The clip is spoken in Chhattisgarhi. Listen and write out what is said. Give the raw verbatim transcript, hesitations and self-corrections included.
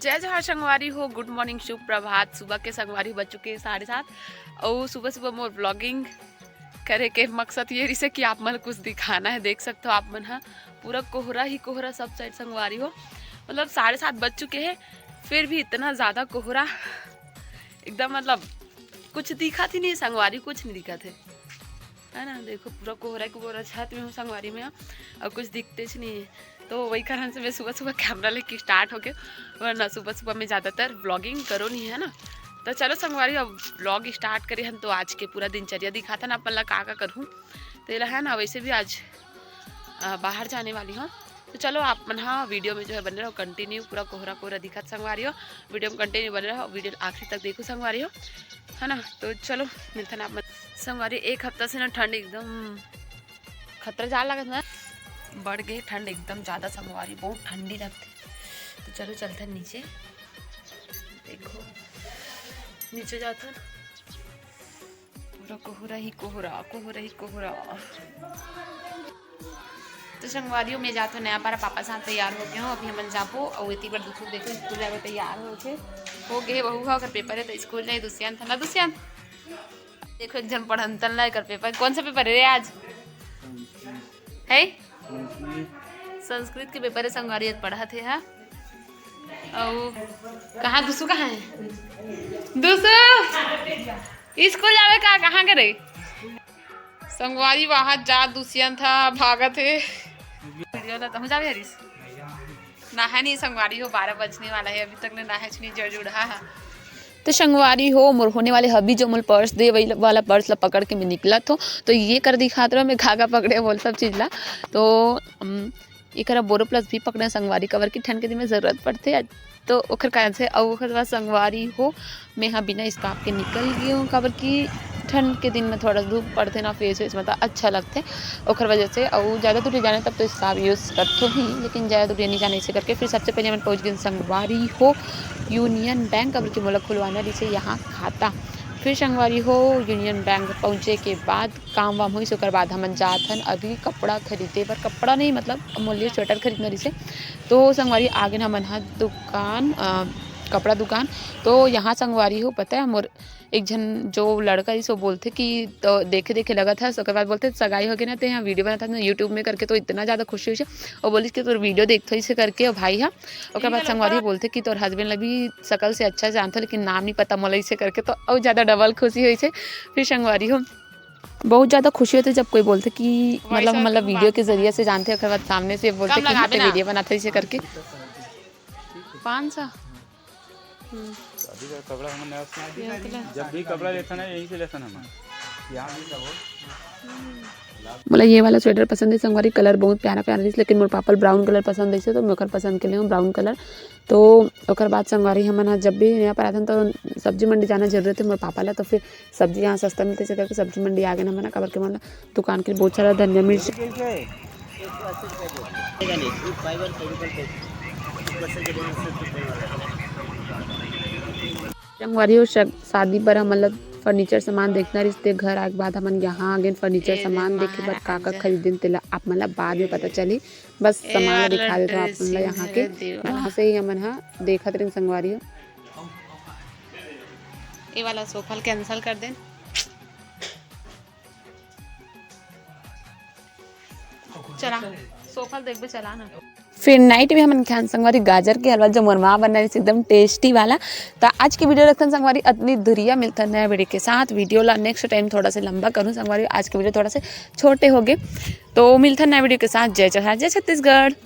जय जोहार संगवारी हो, गुड मॉर्निंग, शुभ प्रभात। सुबह के संगवारी हो बज चुके हैं साढ़े सात। और सुबह सुबह मोर व्लॉगिंग करे के मकसद ये रहिसे कि आप मन ल कुछ दिखाना है। देख सकते हो आप मन ह, पूरा कोहरा ही कोहरा सब साइड संगवारी हो। मतलब साढ़े सात बज चुके हैं, फिर भी इतना ज़्यादा कोहरा, एकदम मतलब कुछ दिखत ही नहीं संगवारी, कुछ नहीं दिखत है, है ना। देखो पूरा कोहरा ही कोहरा, छत में हूँ संगवारी में, और कुछ दिखते ही नहीं है। तो वही कारण से मैं सुबह सुबह कैमरा लेके स्टार्ट हो गया, वरना सुबह सुबह मैं ज़्यादातर व्लॉगिंग करो नहीं, है ना। तो चलो संगवारी, अब व्लॉग स्टार्ट करे हन, तो आज के पूरा दिनचर्या दिखाथन अपन ला का का करहूँ। तो एला है ना, वैसे भी आज अ, बाहर जाने वाली हूँ। तो चलो आप मन हा वीडियो में जो है बने रहो, कंटिन्यू पूरा कोहरा कोहरा दिखत संगवारी हो। वीडियो में कंटिन्यू बने रहो, वीडियो आखिरी तक देखो संगवारी हो, है ना। तो चलो मिलथन आप मन संगवारी। एक हफ्ता से ना ठंड एकदम खतरा जा लगत ना, बढ़ गए ठंड एकदम ज़्यादा संगवारी, बहुत ठंडी लगती। तो चलो चलते हैं नीचे, देखो नीचे जाता ना, पूरा कोहरा ही कोहरा, कोहरा ही कोहरा। तो संगवारी हो, मैं जात हूँ नया पारा, पापा साथ तैयार हो गए हूँ। अभी हमन जाबो, और इतनी बार दूसरे देखो स्कूल जाबो, तैयार हो गए, हो गए। बहू हा, ओकर पेपर है तो स्कूल जाए। दुष्यंत है ना, दुष्यंत देखो एक जन पढ़ंतन ला, एकर पेपर। कौन सा पेपर है रे आज? है संस्कृत के पेपर है संगवारी, आज पढ़त हे हा। अउ कहाँ दुसु, कहाँ है दुसु? स्कूल जावे का, कहाँ के रही? संगवारी वहाँ जा दुष्यंत हा भागत हे। वीडियो ला तहूँ जावे हरीश? नहाए नहीं संगवारी हो, बारह बजने वाला है, अभी तक ने नहाए नहीं, जड़ जुड़ा है। तो संगवारी हो, मोर होने वाले हबी जो मोल पर्स दे, वही वाला पर्स ला पकड़ के मैं निकलत हो। तो ये कर दिखात रहो मैं का का पकड़े बोल सब चीज ला। तो अम, एकरा बोरो प्लस भी पकड़े संगवारी, काबर कि ठंड के दिन में जरूरत पड़थे। तो ओखर कारण से, अउ ओखर बाद संगवारी हो, मैं हा बिना स्कार्फ के निकल गई हूँ, काबर कि ठंड के दिन में थोड़ा धूप पड़थे ना, फेस वेस में तो अच्छा लगथे, ओखर वजह से। अउ ज़्यादा दूर जाने तब तो स्कार्फ यूज़ करथो ही, लेकिन ज़्यादा दूर नहीं जाने, इसे करके फिर सबसे पहले हमन पहुँच गए संगवारी हो यूनियन बैंक, काबर कि मोला खुलवाना रहिसे यहाँ खाता। फिर संगवारी हो यूनियन बैंक पहुँचे के बाद काम वाम होइस, ओकर बाद हमन जात हन अभी कपड़ा खरीदे बर। कपड़ा नहीं, मतलब मोर लिए स्वेटर खरीदना रहिसे। तो संगवारी आगे न हमन ह दुकान, अ, कपड़ा दुकान। तो यहाँ संगवारी हो, पता है मोर एक झन जो लड़का रहिस, वो बोलथे कि तो देखे देखे लगत हस, ओकर बाद बोलथे सगाई हो गए ना, ते यहाँ वीडियो बनात हस ना यूट्यूब में करके, तो इतना ज़्यादा खुशी होइस। वो बोलिस कि तोर वीडियो देखथो इसे करके, ओ भाई हा। ओकर बाद संगवारी बोलथे कि तोर हस्बैंड ला भी शकल से अच्छा जानथो, लेकिन नाम नहीं पता मोला इसे करके, तो अउ ज़्यादा डबल खुशी होइस। फिर संगवारी हो, बहुत ज़्यादा खुशी होथे जब कोई बोलथे कि मतलब हमन ला वीडियो के जरिए से जानथे, ओकर बाद सामने से बोलथे कि हाँ, ते वीडियो बनाथे इसे करके। पाँच सौ। हम्म। अभी का कपड़ा हमन नया से, ये वाला। जब भी कपड़ा लेथन ना, यहीं से लेथन हमन। यहाँ भी सब हो। मोला ये वाला स्वेटर पसंद है संगवारी, कलर बहुत प्यारा प्यारा रहिस, लेकिन मोर पापा ल ब्राउन कलर पसंद है, तो मैं ओकर पसंद के लिए हूँ ब्राउन कलर। तो ओकर बाद संगवारी हमन ह जब भी नया पर आथन, तो सब्जी मंडी जाना जरूरत है मोर पापा ला, तो फिर सब्जी यहाँ सस्ता मिलथे, इसे करके सब्जी मंडी आ गए हमन ह, काबर के मन ला दुकान के लिए बहुत सारा धनिया मिर्च। संगवारी हो, शा-, शादी बर हमन ला फर्नीचर सामान देखना रहिस, ते घर आए के बाद हमन यहाँ आ गए फर्नीचर सामान देखे बर, का का खरीदेन तेला आप मन ला बाद में पता चली। बस सामान ला दिखा देत हूँ आप मन ला यहाँ के। यहाँ से ही हमन हा देखत रहिन संगवारी हो। ये वाला सोफा ल cancel कर देन। चला, सोफा ल देखबे, चला ना। फिर नाइट में हमन खान संगवारी गाजर के हलवा, जो मोर माँ बनाए रहिस, एकदम टेस्टी वाला। तो आज की वीडियो रखथन संगवारी अतनी दुरिया, मिलथन नया वीडियो के साथ। वीडियो ला नेक्स्ट टाइम थोड़ा सा लंबा करूँ संगवारी, आज की वीडियो थोड़ा से छोटे हो गए। तो मिलथन नया वीडियो के साथ। जय जोहार, जय छत्तीसगढ़।